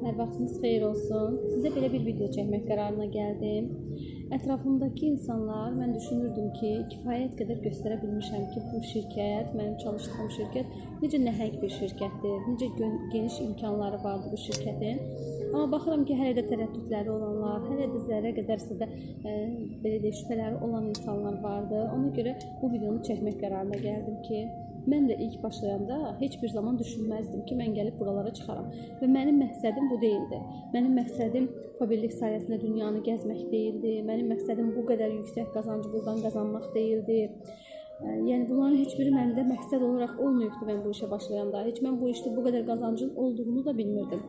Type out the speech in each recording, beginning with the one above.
Hər vaxtınız xeyir olsun. Sizə belə bir video çəkmək qərarına gəldim. Ətrafımdakı insanlar, mən düşünürdüm ki, kifayət qədər göstərə bilmişəm ki, bu şirkət, mənim çalışdığım şirkət necə nəhəng bir şirkətdir, necə geniş imkanları vardı bu şirkətin. Amma baxıram ki, hələ də tərəddüdləri olanlar, hələ də zərrə qədərsə də belə deyək, şübhələri olan insanlar vardı. Ona görə bu videonu çəkmək qərarına gəldim ki, mən də ilk başlayanda heç bir zaman düşünməzdim ki, mən gəlib buralara çıxaram. Və mənim məqsədim bu deyildi. Mənim məqsədim Faberlic sayəsində dünyanı gəzmək deyildi. Mənim məqsədim bu qədər yüksək qazancı buradan qazanmaq deyildi. Yəni bunların heç biri məndə məqsəd olaraq olmayıbdı mən bu işə başlayanda. Heç mən bu işdə bu qədər qazancın olduğunu da bilmirdim.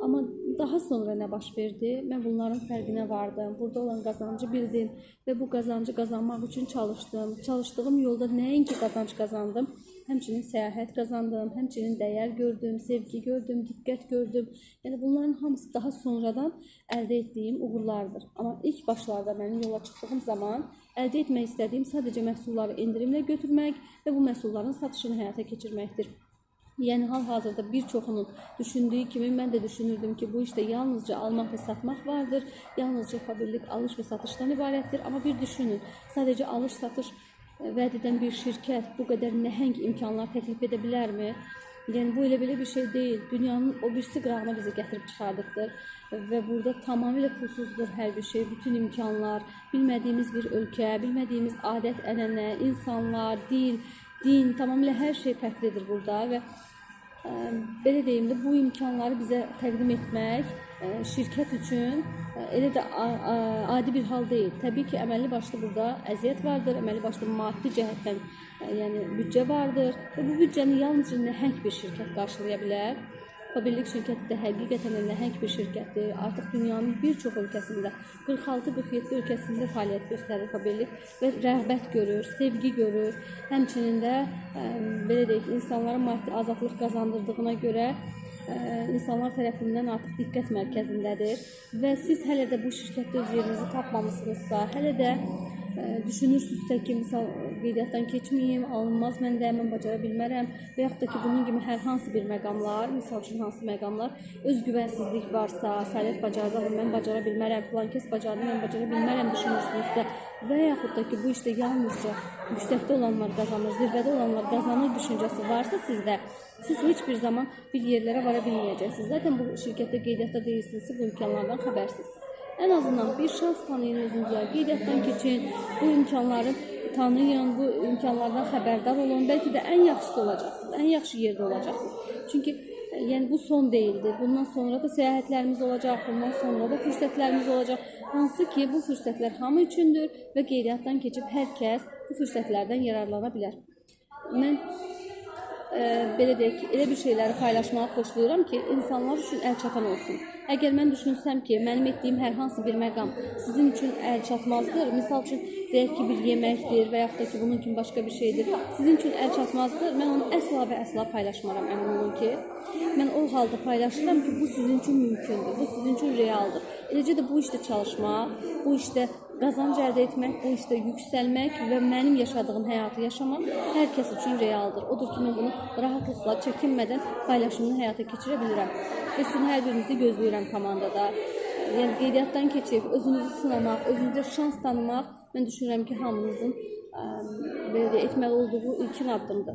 Amma daha sonra nə baş verdi? Mən bunların fərqinə vardım. Burada olan qazancı bildim və bu qazancı qazanmaq üçün çalışdım. Çalışdığım yolda nəinki qazanc qazandım, həmçinin səyahət qazandım, həmçinin dəyər gördüm, sevgi gördüm, diqqət gördüm. Yəni bunların hamısı daha sonradan əldə etdiyim uğurlardır. Amma ilk başlarda mənim yola çıxdığım zaman əldə etmək istədiyim sadəcə məhsulları endirimlə götürmək və bu məhsulların satışını həyata keçirməkdir. Yəni hal-hazırda bir çoxunun düşündüyü kimi mən də düşünürdüm ki, bu işdə yalnızca almaq və satmaq vardır, yalnızca Faberlic alış və satışdan ibarətdir. Amma bir düşünün, sadəcə alış-satış vəd edən bir şirkət bu qədər nəhəng imkanlar təklif edə bilərmi? Yəni bu elə belə bir şey deyil. Dünyanın o birisi qırağına bizi gətirib çıxardıbdır və burada tamamilə pulsuzdur hər bir şey, bütün imkanlar, bilmədiyimiz bir ölkə, bilmədiyimiz adət, ənənə, insanlar, dil, din, tamamilə hər şey fərqlidir burada və belə deyim də, bu imkanları bizə təqdim etmək şirkət üçün elə də adi bir hal deyil. Təbii ki, əməlli başlı burada əziyyət vardır, əməlli başlı maddi cəhətdən yəni büdcə vardır və bu büdcəni yalnızca nəhəng bir şirkət qarşılaya bilər. Faberlic şirkəti də həqiqətən də nəhəng bir şirkətdir. Artıq dünyanın bir çox ölkəsində, 46-47 ölkəsində fəaliyyət göstərir Faberlic və rəğbət görür, sevgi görür. Həmçinin də belə deyək, insanlara maddi azadlıq qazandırdığına görə insanlar tərəfindən artıq diqqət mərkəzindədir və siz hələ də bu şirkətdə öz yerinizi tapmamışsınızsa, hələ də düşünürsünüzsə ki, misal qeydiyyatdan keçməyim, alınmaz məndə, mən bacara bilmərəm və yaxud da ki, bunun kimi hər hansı bir məqamlar, misal üçün hansı məqamlar, özgüvənsizlik varsa, Səadət bacardı, amma mən bacara bilmərəm, filan kəs bacardı, mən bacara bilmərəm düşünürsünüzsə və yaxud da ki, bu işdə yalnızca yüksəkdə olanlar qazanır, zirvədə olanlar qazanır düşüncəsi varsa sizdə, siz heç bir zaman bir yerlərə vara bilməyəcəksiniz. Zaten bu şirkətdə qeydiyyatda deyilsinizsə, bu imkanlardan xəbərsizsiniz. Ən azından bir şans tanıyın özünüzə, qeydiyyatdan keçin, bu imkanları tanıyın, bu imkanlardan xəbərdar olun. Bəlkə də ən yaxşısı olacaqsınız, ən yaxşı yerdə olacaqsınız. Çünki yəni bu son deyildir. Bundan sonra da səyahətlərimiz olacaq, bundan sonra da fürsətlərimiz olacaq. Hansı ki, bu fürsətlər hamı üçündür və qeydiyyatdan keçib hər kəs bu fürsətlərdən yararlana bilər. Mən belə deyək ki, elə bir şeyləri paylaşmağı xoşlayıram ki, insanlar üçün əlçatan olsun. Əgər mən düşünsəm ki, mənim etdiyim hər hansı bir məqam sizin üçün əlçatmazdır, misal üçün deyək ki, bir yeməkdir və yaxud da ki, bunun kimi başqa bir şeydir, sizin üçün əlçatmazdır, mən onu əsla və əsla paylaşmaram, əmin olun ki. Mən o halda paylaşıram ki, bu sizin üçün mümkündür, bu sizin üçün realdır. Eləcə də bu işdə çalışmaq, bu işdə qazanc əldə etmək, bu işdə yüksəlmək və mənim yaşadığım həyatı yaşamaq hər kəs üçün realdır. Odur ki, mən bunu rahatlıqla, çəkinmədən paylaşımını həyata keçirə bilirəm. Və sizin hər birinizi gözləyirəm komandada. Yəni qeydiyyatdan keçib, özünüzü sınamaq, özünüzə şans tanımaq, mən düşünürəm ki, hamınızın belə etməli olduğu ilkin addımdır.